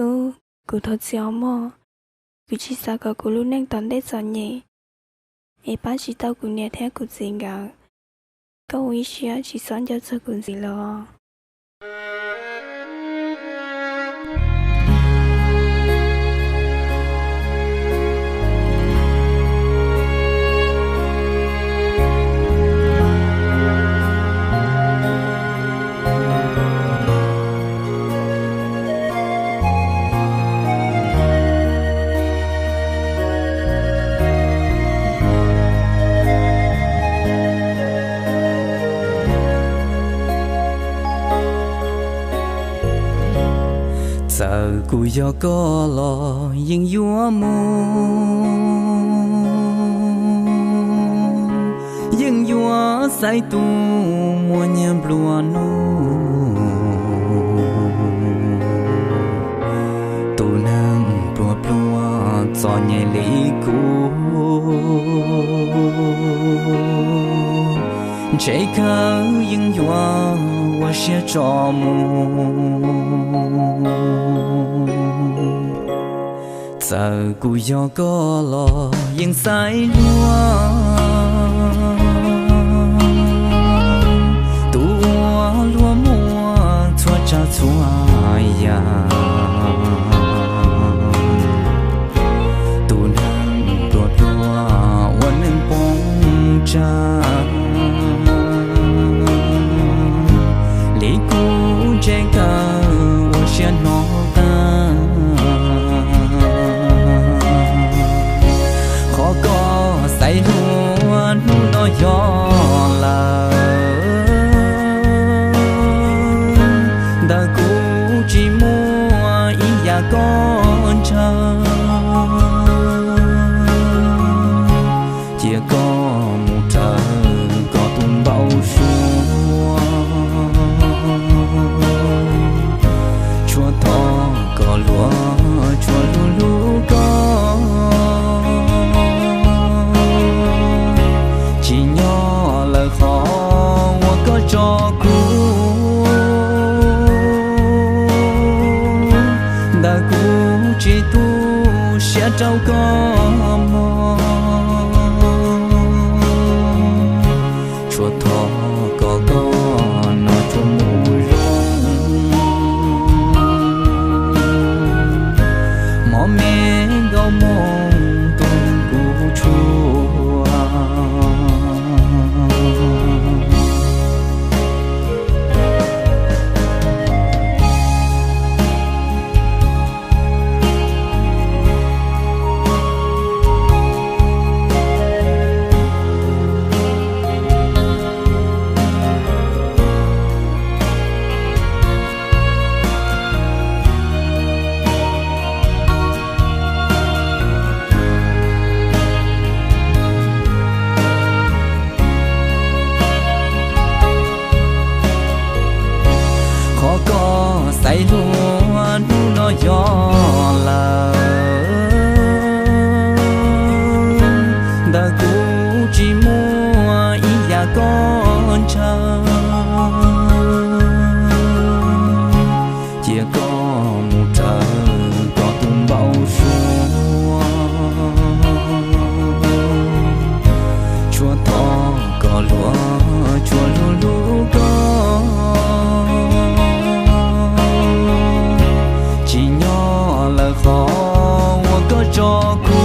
Tub, kuv thov txim os mog. Kuv tsis xav kom kuv lub neej tom ntej txom nyem es pab tsis tau kuv niam thiab kuv txiv nkawd. Koj ua ib siab tsis txhob nco txog kuv ntxiv los. Txawm kuv yog koj los yeej yuav mus, yeej yuav xaiv tus muaj nyiaj nplua nuj, tus neeg pluag pluag txom nyem li kuv. Ntshe kawg yeej yuav ua siab tso mus. Txawm kuv yog koj los yeej xaiv luag tus uas luag muaj txhua tsav txhua yam, tus neeg pluag pluag ua neej poob tsawg li kuv ntshe kawg ua siab hnov tag. Qhov koj xaiv luag hnub no yog lawm, ntawm kuv tsis muaj ib yam koj ntshaw. Cia koj mus raws koj tus npau suav, tshuav thov koj luag tshuav hlub hlub koj. Tsim nyog lawm qhov uas koj tso kuv, ntawm kuv tsis tu siab rau koj mog. Tshuav thov kom koj no tsuas mus zoo, mov me nkauj moo tu kuv tshuaj. Qhov koj xaiv luag hnub no yog lawm, ntawm kuv tsis muaj ib yam koj ntshaw. Cia koj mus raws koj tus npau suav, tshuav thov kom luag tshuav hlub hlub koj. Tsim nyog lawm qhov uas koj tso kuv,